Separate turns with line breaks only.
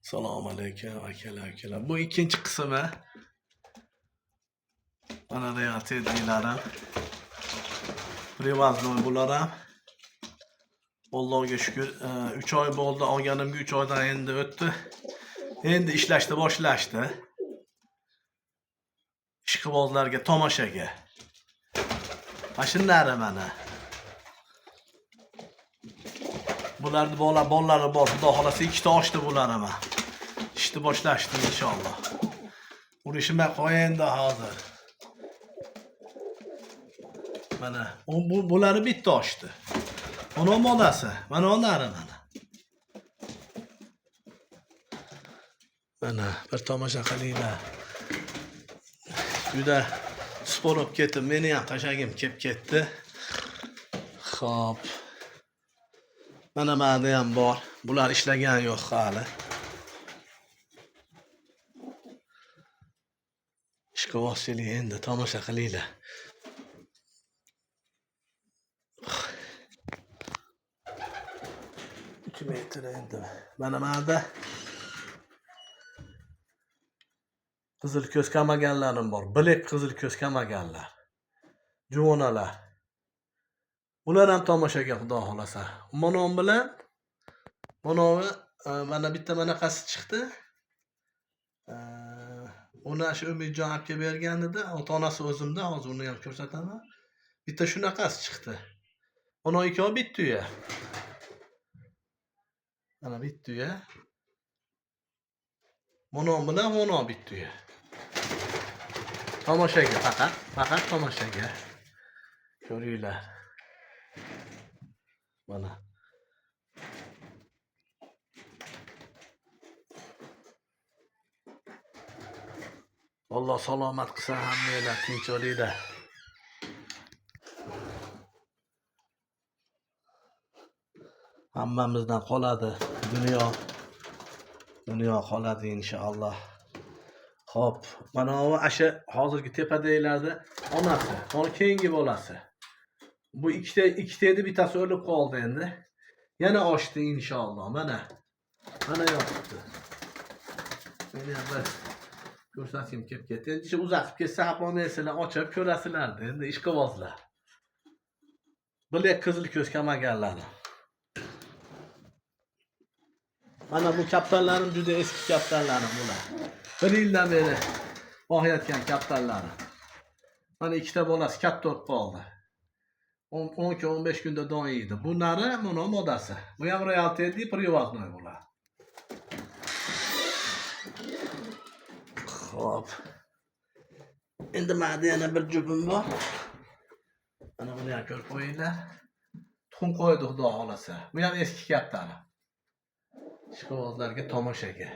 Assalomu alaykum akalar, ukalar. Bu ikkinchi qismi. Mana Royal Teddy'larim. Привозной bular ham. Allohga shukr, 3 oy bo'ldi olganimga, 3 oydan endi o'tdi. Endi ishlashni boshlashdi. Ishqibozlarga tomoshaga. Mana shunlari mana. Bularni bola bolalari bor, xudo xolasa ikkita ochdi bular ham. Ishni boshlashdi inshaalloh. Urishimay qo'y endi hozir. Mana bu bulari bitta ochdi. Mana modasi, mana onlari mana. Mana bir tomosha qilinglar. Juda sport bo'lib ketdi. Meni ham tashagim kelib ketdi. Xo'p. Mana menda ham bor. Bular ishlagan yo'q hali. Ishqibozchilik endi tomosha qilinglar. 3 metr endi. Mana menda qizil ko'z kamaganlarim bor. Bilek qizil ko'z kamaganlar. Juvonalar. Bular ham tomoshaga xudo xolasa. Monon bilan manovi mana bitta manaqasi chiqdi. Uni shu Umidjon aka bergan edi. Ota-onasi o'zimda, hozir uni ham ko'rsataman. Bitta shunaqasi chiqdi. Mana ikkovi bitta uya. Mana bitta uya. Monon bilan mono bitta uya. Tomoshaga faqat, faqat tomoshaga. Ko'ringlar. Mana. Alloh salomat qilsin hammanglar, tinch olinglar. Hammamizdan qoladi dunyo. Dunyo qoladi inshaalloh. Xo'p, mana bu asha hozirgi tepadagilarni onasi, mana keyingi bolasi. Bu ikkita edi, bittasi o'lib qoldi endi. Yana oshdi inshaalloh. Mana. Mana yotibdi. Meni ham bir ko'rsatgim kelib ketdi. Endi shu uzatib ketsa, xafa bo'lmaysizlar, ochib ko'rasizlar endi ishqibozlar. Bilak qizil ko'z kamaganlarni. Mana bu kaptarlarim juda eski kaptarlarim bular. Bir yildan beri boqayotgan kaptarlarim. Mana ikkita bolasi katta bo'lib qoldi. 10 kun 15 kunda don yeydi. Bunlari buni modasi. Bu ham Royal Teddy привозной bular. Xo'p. Endi menda yana bir jubim bor. Mana buni ham ko'rib qo'yinglar. Tuxum qo'ydi xudo xolasa. Bu ham eski kaptari. Ishqibozlarga tomoshaga.